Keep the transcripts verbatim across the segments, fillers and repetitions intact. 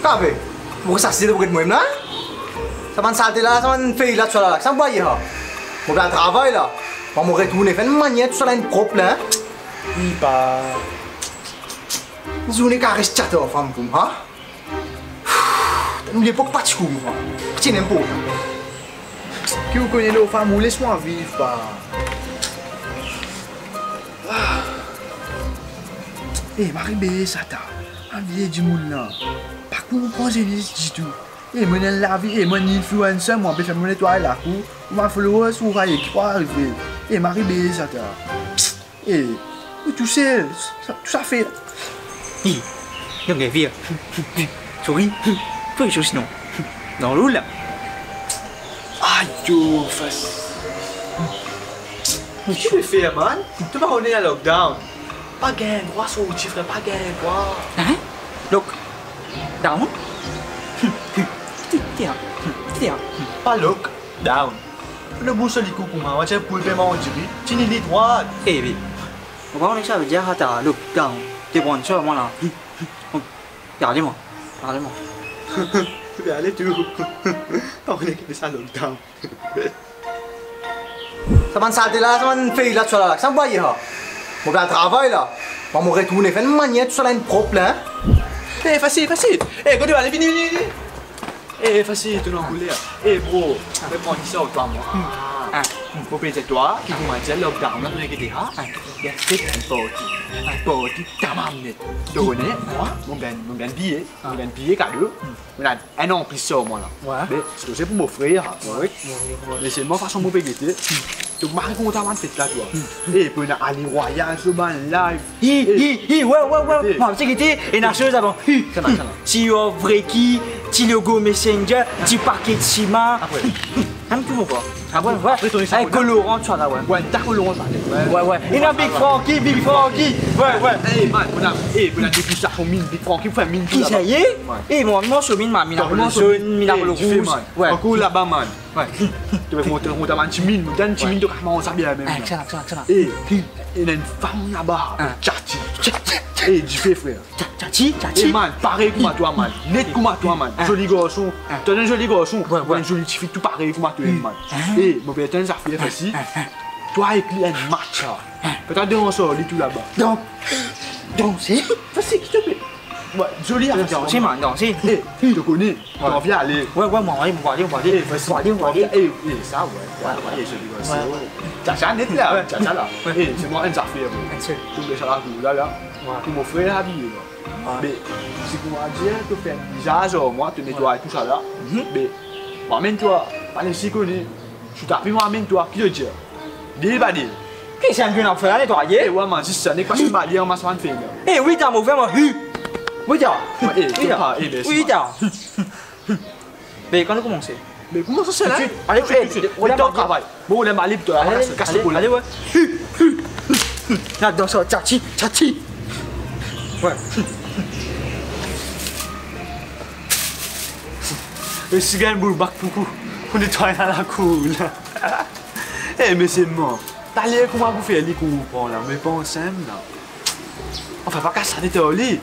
Ave, mo sa site pou get mwa la. Sa bann salte la, sa bann fey la, tousala la, sa mo pa ye la. Mo pe al travay la. Mo retourne, fer enn manier tousala inn prop la. Li pa. Zourne kares tchat ar fam pou mwa, ha? Lepok pa ti koumsa. Ti enn enport. Ki ou kone lor fam ou, les mwa viv pa. Eh, mari be sa ta. Enn vie dimoun la. Pa konpran zenes ditou. Eh, mo ena lavi, eh, mo enn influencer, mo pe fer mo netway lakour. Mo followers, ou raye, ki pou arive? Eh, mari be sa ta. Eh, ou tousel, sa, tou sa fer. Hi, donk, eh, vir. Souri. Fou, souri, non. Dan lou la. Ayo, fas. Ki to pe fer, man? To pa kone ena lockdown? Pa gagn drwa sorti, frer, pa gagn drwa. Hein? Lockdown? Kite, kite, kite. Pa lockdown. Le bon soli kou kouma, wa ti pou pe manz diri, ti ni li drwa. Eh, be. Ou pa kone ki savedir sa, lockdown? Te pran sa, mwa la. Gard mwa, gard mwa. Be ale tou. Pa kone ki sa lockdown. Sa bann salte la, sa bann fey la, tousala la, sa mo pa ye la. Mo pe al travay la. Mo retourne, fer enn manier tousala inn prop la, hein. Eh, fasil, fasil. Eh, kote ale, vini, vini, vini. Eh, fasil, to ena koler. Eh, bro, pe pran sa ou twa mwa. Ah, mo pe dir twa, ki kouma dir lockdown la, to inkiete pa. Ah, bien, se enn parti. Enn parti, tamam net. To kone, mwa, mo gagn, mo gagn biye, mo gagn biye kado. Mo ena enn an plis ar mwa la. Wi. Be, se pou mo frer, wi. Wi, wi, wi. Me selman fason mo pe gete, to mari kontan bann fet la, twa. Eh, pou ena ale Royal, so bann live. Hi, eh, hi, hi, wi, wi, wi. Gete. Mwa, ti gete, ena soz avan. Hi, hi. Sa va, sa va. Si ou vre ki, ti logo Messenger, ti paket sima. Apre. Hi, hi. Sa mo trouv ankor. Apre, wi. Apre, to, sa, ey, koloran, tousala, wi. Wi, ta koloran, sa. Wi, wi. Ena Big Francky, Big Francky. Wi, wi. Ey, man, pou ena, ey, pou ena depi sa, son min, Big Francky, pou fer min tou laba. Ki sa ye? Wi. Ey, mwa, mwa, so min, ma, mina, so min, mina, eh, dife, man. Wi. Ankor laba, man. Wi. To pe mont, mont, mont, man, ti min, mont, ti min, to kapav manz sa bien mem, la. Excellent, excellent, excellent. Ey, ena enn fam laba, Tchati. Tchati. Ey, dife, frer. Tcha-, Tchati, Tchati. Eh, man, parey kouma twa, man. Net kouma twa, man. Zoli garson. Twa enn zoli garson. Wi, wi. Enn zoli tifi, tou parey kouma twa, man. Eh, mo pe dir twa enn zafer, fasil. Twa ek li enn match, sa. Kan twa dans ar li tou laba. Dan-, danse? Fasil, ki to pe? Wi, zoli, danse, man, danse. Eh, to kone, to anvi ale. Wi, wi, mwa, wi, mwa, ale, mwa, ale. Eh, fasil. Mwa, ale, mwa, ale. Eh, eh, sa, wi. Wi, wi. Eh, zoli garson. Wi, wi. Tcha-tcha net la, tcha-tcha la. Wi. Eh, se mwa enn zafer, bro. Enn sel. To met sa lakour la, la. Wi. Pou mo frer abiye la. Wi. Me, si kouma dir, to fer bizaz ar mwa, to netway tousala. Mhm. Me, mo amenn twa, pa les li kone. Si to anvi mo amenn twa, ki to dir? Deal pa deal? Ki sa, nou ena fer la, netwaye? Eh, wi, man, zis sa, nek pa si mal, li anmas bann fey la. Eh, wi, ta, mo vremem, hi. Wi, ta. Wi, eh, wi, to ta. Pa, eh, mersi, wi, man. Ta. Me kan nou koumanse? Me koumans sa la. Toutsuit. Ale, toutsuit, eh, toutsuit. Ou dan travay. Bon, ou dan travay. Ale, ale, ale, wi. La, dan sa, Tchati, Tchati. Wi. E si gagn boul bak pou, pou netway lakour la. Eh, me selman, taler kouma pou fer li konpran la, me panse la. Anfin, pa kas sa, net ar li.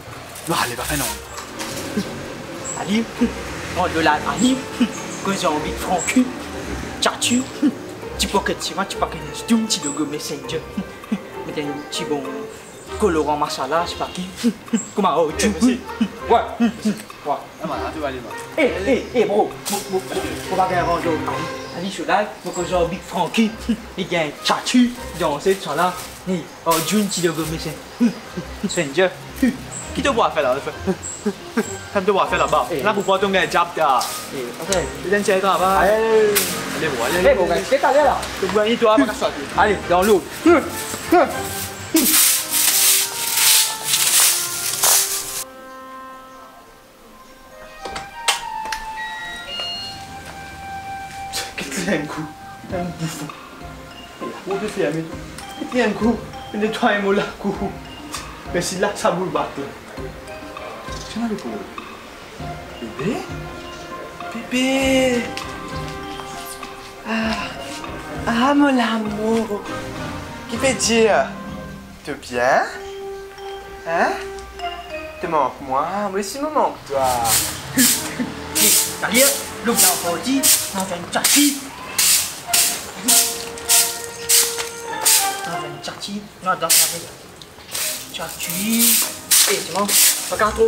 Non, ale, pa fer non. Ali, pran dola, Ali, koz ar Big Francky, Tchati, ti paket sima, ti paket Nestum, ti logo Messenger. Met enn ti bon koloran masala, sipa ki. Kouma, oh, eh, ti, mesi. Wi. Wi. Ah, man, atann, ale, man. Eh, eh, eh, bro. Mo, mo, mo, mo pa gagn rann ar Ali, Ali so live, mo koz ar Big Francky, li gagn Tchati, danse, tousala. Hey, oh, June, ti logo Messenger. Messenger. Ki to pou al fer la, anfin? Ki to pou al fer laba? Eh. La pou pran to gagn diab, ta. Eh, ok. Li dan ti travay. Ale, ale, ale. Ale, bon, ale, ale. Eh, bon, ale, ale. Gagn, ale, la. To pou gagn, twa, pa kas sa, tou. Ale, dan lord. Get li enn kou, enn boufon. E lakour pe ferme tou. Get li enn kou, netway mo lakour. Me si la sa boul bak la. Ti ena lakour. Bebe? Bebe! Ah, ah, mo lamour. Ki pe dir? To bien? Hein? To mank mwa? Mwa osi mo mank twa. Hey, salut, look down party, nou fer enn tchatchi. Nou fer enn tchatchi, nou dans avek tchatchi. Hey, c'est bon, pa kapav tro.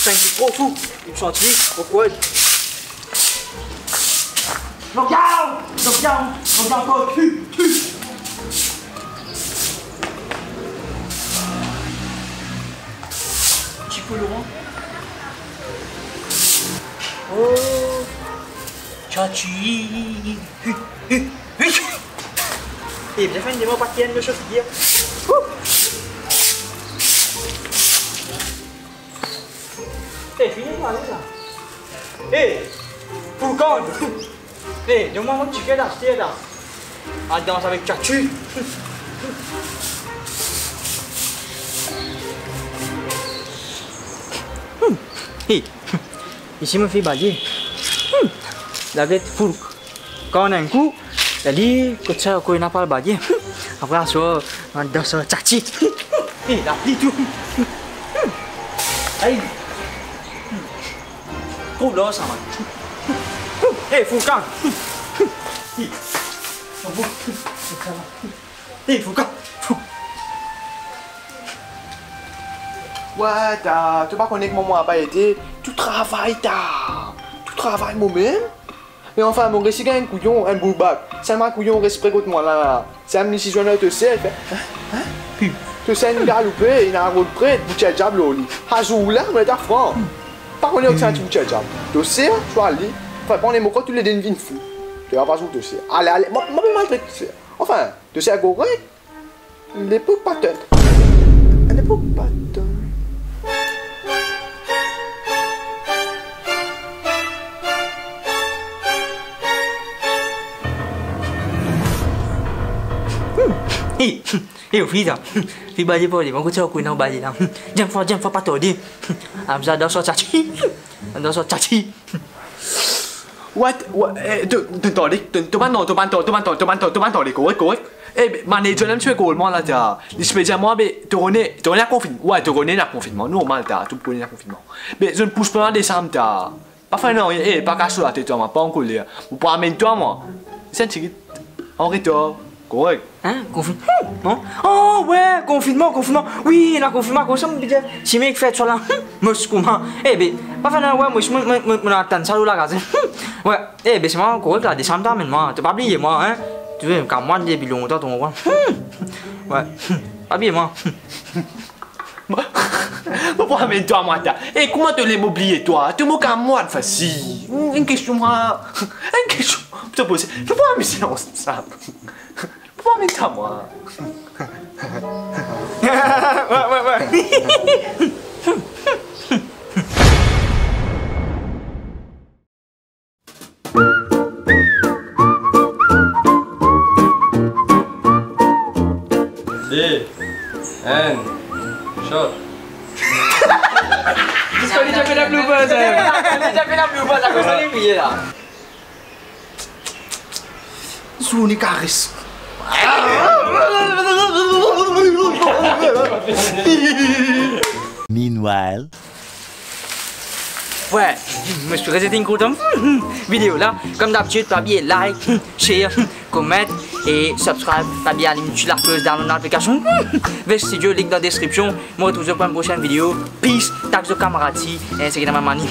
Sink tro fou. Li santi, pourquoi? Look down! Look down! Look down, go! Ti peu loin. Oh! Tchatchi! Hi, hi, hi! Eh, bien fait, dis-moi pas qu'il y a une chose hier. Ouh! Eh, fini, moi, là. Eh, pour quand? Eh, donn mwa mo tiket la, tiket la. Al dans avek Tchatchi. Hmm. Hey. Isi mo fer baye. Hmm. Laget foul. Kan enn kou, li di, kot sa, kot ena pa baye. Hmm. Apre aswar, al dans avek Tchatchi. Hmm. Hey, lapli tou. Hmm. Ay. Hmm. Koulor sa, man. Hey, Foulkan. Hey, Foulkan. Wa, ta, to pa kone kouma mwa laba ete, tou travay ta, tou travay momem. Me anfin, mo resi gagn enn kouyon, enn boubak. Selman kouyon res pre kot mwa la. Sa mem li ti zwenn to ser, li fer, "Hein? Hein? Pi. To ser inn galoupe, ena rod pre, boutir diab lor li." Azour la, mo leta fran. Pa kone okenn ti boutir diab. To ser, swa li, fer pran le mokro, toulede vinn fou. To pa zour to ser. Ale, ale, mo, mo pe maltret to ser. Anfin, to ser korek. Lepok pa tann. Lepok pa tann. Hmm. Hey, hey, ou fini sa? Fini baye pou li. Mo kout sa, ou kout sa, baye la. Deziem fwa, deziem fwa, pa tarde. Amza dans avek Tchatchi. Dans avek Tchatchi. What? What? Eh, to, to, tande, to, to bann, to bann, to bann, to bann, to bann, to bann, to bann, korek, korek. Eh, be, manager la, misye korek la, ta. Li ti pe dir mwa, be, to kone, to kone lakonfinn-, wi, to kone lakonfinnman, normal, ta, to kone lakonfinnman. Be, zot pous pa desam, ta. Pa fer nanye, eh, pa kas latet, mwa, pa ankoler. Mo pou amenn twa, mwa. Sa tigit an retar, korek. Hein, konfin-, hmm, non? Oh, wi, konfinnman, konfinnman. Wi, lakonfinnman, kouma sa, mo pe dir, sime ki fer sa la. Hmm, mo kouma. Eh, be, pa fer nanye, wi, mo, mo, mo, mo, mo atann sa, lor lakaz. Hmm, wi, eh, be, se mwa, korek la, desam ta, amenn mwa. To pa bliye mwa, hein? To, eh, kamwad depi lontan, to konpran. Hmm, wi, hmm, pa bliye mwa. Mo, mo pou amenn twa, mwa, ta. Eh, kouma to le mo bliye twa? To mo kamwad, fasil. Hmm, enn kestion, mwa. Enn kestion. To poze. To pou amize ansam. Pou amenn twa, mwa. Wi, wi, wi. Deux, un, shot. Dis pa li ti pe dan bloopers, hein. Li ti pe dan bloopers, akoz sa li bliye la. Zourne kares. Meanwhile. Wi, mo espere zot inn kontan video la. Kom dabitid, pa bliye like, share, comment e subscribe. Pa bliye alim ti lakloz dan laplikasion Vest Studio, link dan deskripsion. Mo retrouv zot pou enn prosenn video. Peace, tag zot kamarad si, eh, se ki dan mo mani.